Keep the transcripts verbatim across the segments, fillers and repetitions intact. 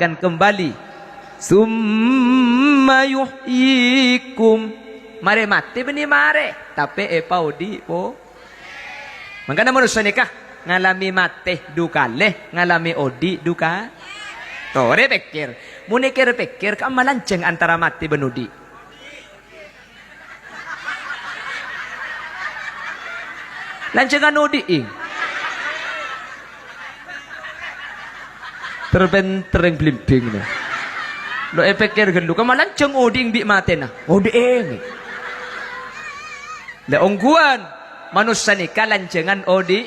Akan kembali. Tsumma yuhyikum. Marè matè bânnè marè, tapè èpaodhi' po-, Mangkana manossa nèka ngalamè matè du kalè, ngalamè odhi' du ka-, torè pèkkèr. Mon èkèr-pèkkèr, ka'amma lanjhâng antara matè bân odhi'? Lanjhângan odhi'i. Ter-pènter rèng blimbing, no. Lo' èpèkkèr ghâllu, ka'amma lanjhâng odhi'i bi' matèna? Odhi'i. La ongghuwân, manossa nèka lanjhângan odhi'.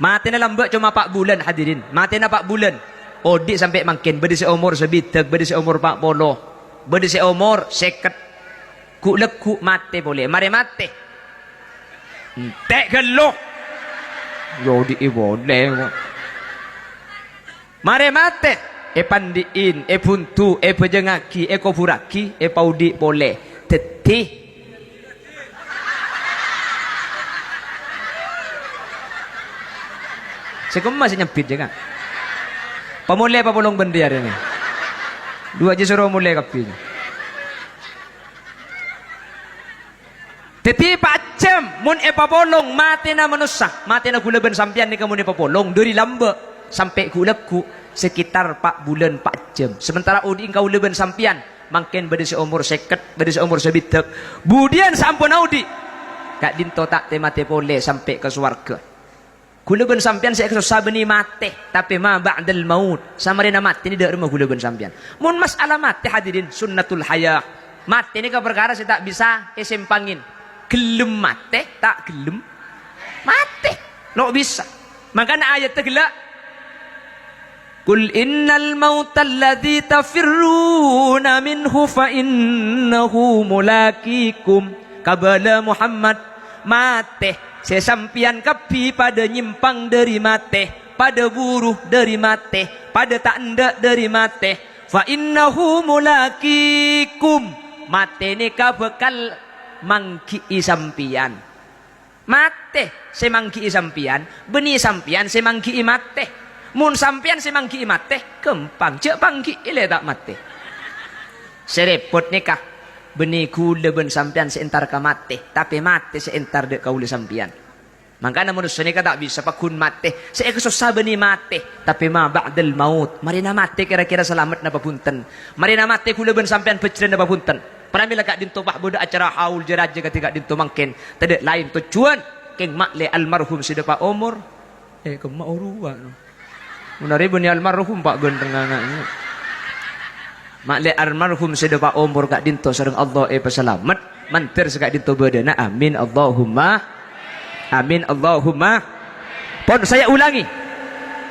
Matèna lambâ' coma pa' bulân, hadirin. Matèna pa' bulân. Odhi' sampè' mangkèn, bâdâ sè omor sabidhâk, bâdâ sè omor pa' polo, bâdâ sè omor sèket. Ghu'-lagghu' matè polè. Marè matè, èntè' ghâllu. Yâ, odhi'i polè, kok. Marè matè, èpandi'in, èbhundu, èbhâjângngaghi, èkobhurraghi, èpaodhi' polè. Dhâddhi, sè kemma sè nyambit, jâ, Ka'. Pamolè apa polong bân rèya rèya? Duwâ' jâ soro molè kabbhi. Dhâddhi, pa' jhâm mon èpapolong matèna manossa, matèna ghulâ bân sampèyan nèka mon èpapolong dhâri lambâ' sampè' ghu'-lagghu', sekitar pa' bulân, pa' jhâm. Sementara odhi'na kaulâ bân sampèyan, mangkèn bâdâ sè omor sèket, bâdâ sè omor sabidhâk. Budiyân saamponna odhi', ka'dinto ta' tè-matè polè sampè' ka sowarghâ. Ghulâ bân sampèyan sè èkasossa bânnè matè, tapè ma ba'dal maut, samarèna matè nè dâ' remma ghulâ bân sampèyan. Mon mas'ala matè, hadirin, sunnatul hayah. Matè nèka parkara sè ta' bisa èsèmpangè. Ghellem matè, ta' ghellem matè. Lo' bisa. Mangkana ayatta ghellâ'. "Qul innal mautal ladzi tafirruna minhu fa innahu mulaqikum." Kabâlâ Muhammad, matè sè sampèyan kabbhi padâ nyèmpang dhâri matè, padâ buru dhâri matè, padâ ta' endâ' dhâri matè. "Fa innahu mulaqikum." Matè nèka bhâkal mangghi'i sampèyan. Matè sè mangghi'i sampèyan, bânnè sampèyan sè mangghi'i matè. Mon sampèyan sè mangghi'i matè, ghâmpang, jhâ' pangghi'i lè ta' matè. Sè rèpot nèka, bânnè ghulâ bân sampèyan sè entar ka matè, tapè matè sè entar dâ' kaulâ sampèyan. Mangkana manossa nèka ta' bisa pagghun matè, sè èkasossa bânnè matè, tapè ma ba'dal maut, marèna matè kèra-kèra salamet napa bhunten? Marèna matè ghulâ bân sampèyan bhâjrân napa bhunten? Pramèla ka'dinto pas bâdâ acara haul jâ-rajâ kadhi ka'dinto mangkèn. Tadâ' laèn tojjhuwân, kèng ma'lè almarhum sè dâpa' omor. Eh, kemma oruwa, no. Mon arè bânnè almarhum pa' ghânteng ana', no. Ma'lè almarhum sè dâpa' omor ka'dinto sareng Allah èpasalamet, mandhâr sè ka'dinto bâdâna. Amin, Allahumma. Amin, Allahumma. Pon saya ulangi.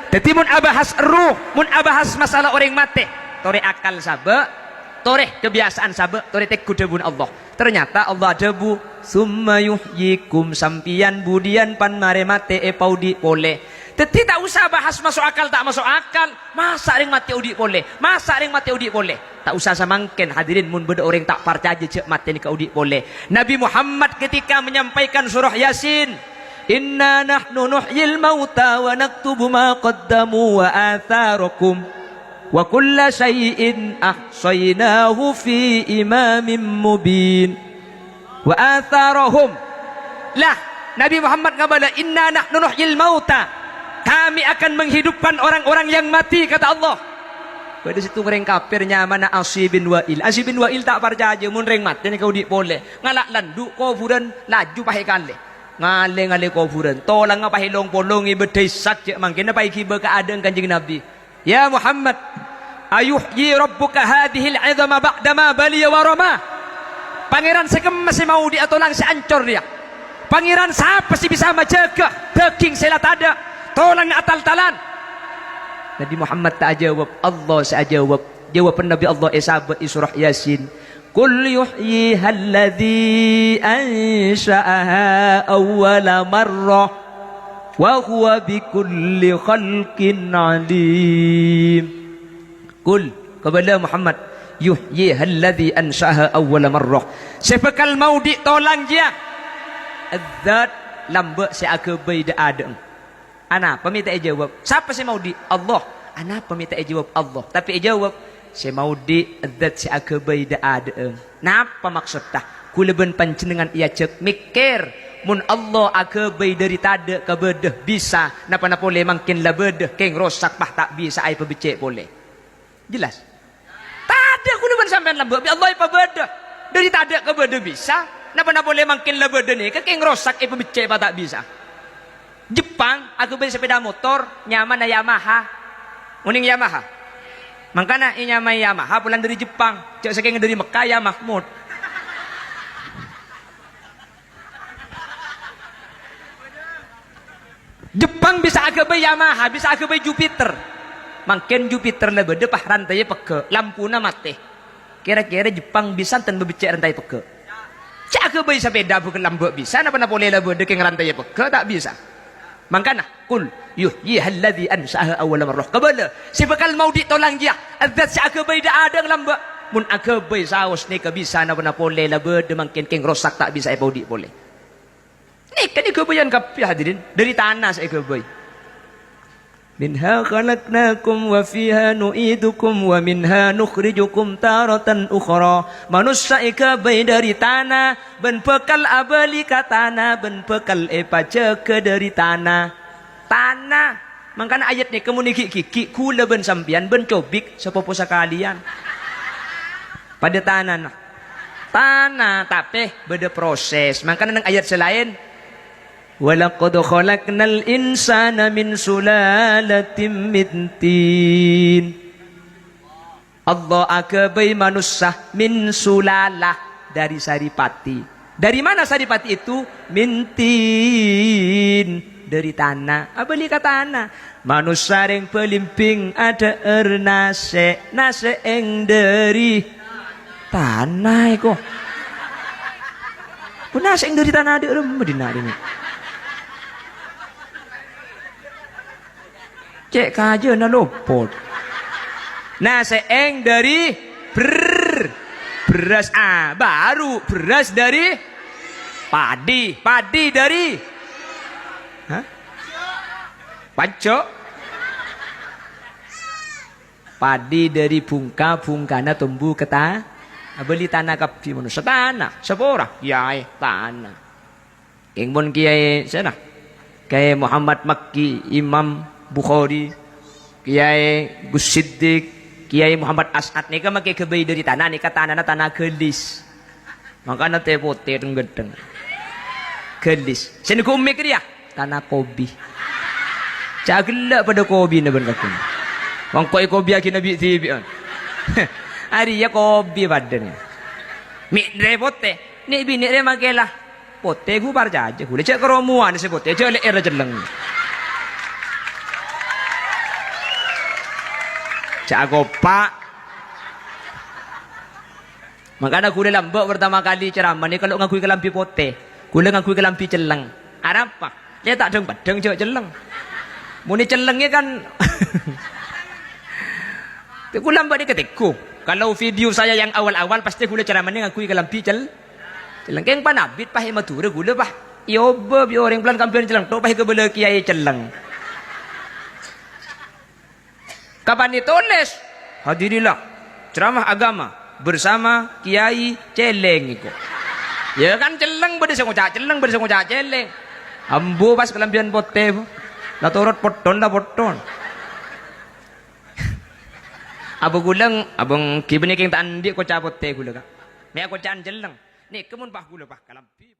Dhâddhi, mon abahas erruh, mon abahas masalah orèng matè, torè akal sabâ', torè kabiyasaan sabâ', torè tèngghu dhâbuna Allah. Ternyata Allah adhâbu, "Tsumma yuhyikum," sampèyan budiyân pan marè matè èpaodhi' polè. Dhâddhi, ta' osa bahas maso' akal, ta' maso' akal. Masa' rèng matè odhi' polè? Masa' rèng matè odhi' polè? Ta' osa samangkèn, hadirin, mon bâdâ orèng ta' parcajâ jhâ' matè nèka odhi' polè. Nabi Muhammad ketika menyampaikan surah Yasin, "Inna nahnu nuhyil mauta wa naktubu ma qaddamu wa atsarahum, wa kulla syai'in ahshainahu fi imamin mubin." Wa atsarahum. Lah, Nabi Muhammad ngabâlâ, "Inna nahnu nuhyil mauta." Kami akan menghidupkan orang-orang yang mati, kata Allah. Bâdâ sèttong orèng kafir nyamana Asi bin Wa'il. Asi bin Wa'il ta' parcajâ mon rèng matè nèka odhi' polè. Ngala' landhu' kobhurân, laju pahè kalè. Ngalè-ngalè kobhurân. Tolangnga pahè long-polong èbâdâi sak jhâ' mangkèn pas èghibâ ka adâ'na Kanjeng Nabi. "Ya Muhammad, ayuhyi rabbuka hadzihil 'idhama ba'dama baliya wa rama?" Pangèran sè kemma sè maodhi'a tolang sè ancor rèya? Pangèran sapa sè bisa majâgâ dhâghing sè la tadâ', tolangnga atal-talan? Nabi Muhammad ta' ajâwâb, Allah sè ajâwâb. Jâwâbhânna bi' Allah èsabâ' è surah Yasin. "Qul yuhyihalladzi ansya'aha awwala marrah, wa huwa bikulli khalqin alim." Qul, kabâlâ Muhammad, "Yuhyihalladzi ansya'aha awwala marrah." Sè bhâkal maodhi' tolang jiyâ, Dzat lambâ' sè aghâbây dâ'-adâ'na. Anapa mè' ta' èjâwâb? Sapa sè maodhi'? Allah. Anapa mè' ta' èjâwâb Allah, tapè èjâwâb, "Sè maodi' Zat sè aghâbây dâ'-adâ'ân." Napa maksodda? Kaulâ bân panjhennengngan èajhâk mèkkèr, mon Allah aghâbây dâri tadâ' ka bâdâ bisa, napa-napa polè mangkèn la bâdâ, kèng rosak, pas ta' bisa èpabeccè' polè. Jelas? Tadâ' kaulâ bân sampèyan lambâ', bi' Allah èpabâdâ. Dâri tadâ' ka bâdâ bisa, napa-napa polè mangkèn la bâdâ nèka kèng rosak, èpabeccè' pas ta' bisa. Jepang aghâbây sapèda motor, nyamana Yamaha. Onèng Yamaha? Mangkana ènyamaè Yamaha polana dâri Jepang. Jhâ' sakènga dâri Mekkah, ya Mahmud. Jepang bisa aghâbây Yamaha, bisa aghâbây Jupiter. Mangkèn Jupiter la bâdâ, pas rantayya pegghâ', lampuna matè. Kèra-kèra Jepang bisa enten mabeccè' rantayya pegghâ'? Jhâ' aghâbây sapèda bhâkal lambâ' bisa, napa-napa polè la bâdâ kèng rantayya pegghâ', ta' bisa. Mangkana, "Qul yuhyihalladzi ansha'aha awwala marrah." Kabâlâ, sè bhâkal maodi' tolang kèya, Zat sè aghâbây dâ'-adâ'ân lambâ'. Mon aghâbây saos nèka bisa, napa-napa polè la bâdâ mangkèn kèng rosak, ta' bisa èpaodi' polè. Nèka nè ghâbâyyân kabbhi, hadirin, dâri tana sè èghâbây. "Minha khalaqnakum wa fiha nu'idukum wa minha nukhrijukum taratan ukhra." Manossa èghâbây dâri tana, bân bhâkal abâli ka tana, bân bhâkal èpajâgâ dâri tana. Tana. Mangkana ayat nèka mon èghi'-ghi', kaulâ bân sampèyan bân Cobik sapopo sakalèyan. Padâ tanana. Tana, tapè bâdâ proses. Mangkana neng ayat sè laèn, "Wa laqad khalaqnal insana min sulalatin min tin." Allah aghâbây manossa min sulalah, dâri saripati. Dari mana saripati itu? Min tin, dâri tana. Abâli ka tana. Manossa rèng bâlimbing adhâ'âr nasè', nasè' èng dâri tana èko. Ko nasè' èng dâri tana adhâ'âr dimma dinna' rèng? Cè' kajâna lopot. Nasè' èng dâri ber-, beras, ah, baru beras dâri padi, padi dâri, hah? Pajhâ'. Padi dâri bhungka, bhungkana tombu ka ta-, abâli tana kabbhi manossa. Tana, sapora? Kèyaè, tana. Kèng mon Kèyaè sèna? Kèyaè Muhammad Makki, Imam Bukhari, Kèyaè Gus Siddiq, Kèyaè Muhammad As'ad nèka makè ghâbây dâri tana, nèka tanana tana ghâlis. Mangkana tè-potè dheng-ghândheng. Ghâlis. Sè nèko ummè kèya, tana kobi. Ca' ghellâ' padâ kobina bân kakun. Mangkana èkobiyaghi nabbhi dhibi'ân. Arèya kobi padâna. Mè' rè potè, nè'-binè' rè makè la potè, ghu parcajâ, ghulâ jhâ' karomowan sè potè, jhâ' lè'èrra celleng. Jhâ' akopa'. Mangkana ghulâ lambâ' partama kalè ceramah nèka lo' ngangghuy kalambhi potè. Ghulâ ngangghuy kalambhi celleng. Arapa? Lè ta' dhâng-peddhâng jhâ' celleng. Mon è cellengngè kan, ghulâ lambâ' nèka tèngghu. Kalau video saya yang awal-awal, pasti ghulâ ceramahnya ngangghuy kalambhi cel-, celleng. Kèng panabit, pas è Madhurâ ghulâ, pas èobâ bi' orèng polana kalambhina celleng, to' pas èkabâlâ kèyaè celleng. Kapan ètolès? Hadirilah ceramah agama bersama Kiai Celleng iko. Ya kan celleng, bâdâ sè ngoca' celleng, bâdâ sè ngoca' celleng. Ambu pas kalambhina potè, Bu. La torot potton, la potton. Abâ ghulâ, abâ ghi' bânnè kèng ta' andi' koca' potè ghulâ, Ka'. Mè' koca'an celleng. Nèka mon pas ghulâ pas kalambhi.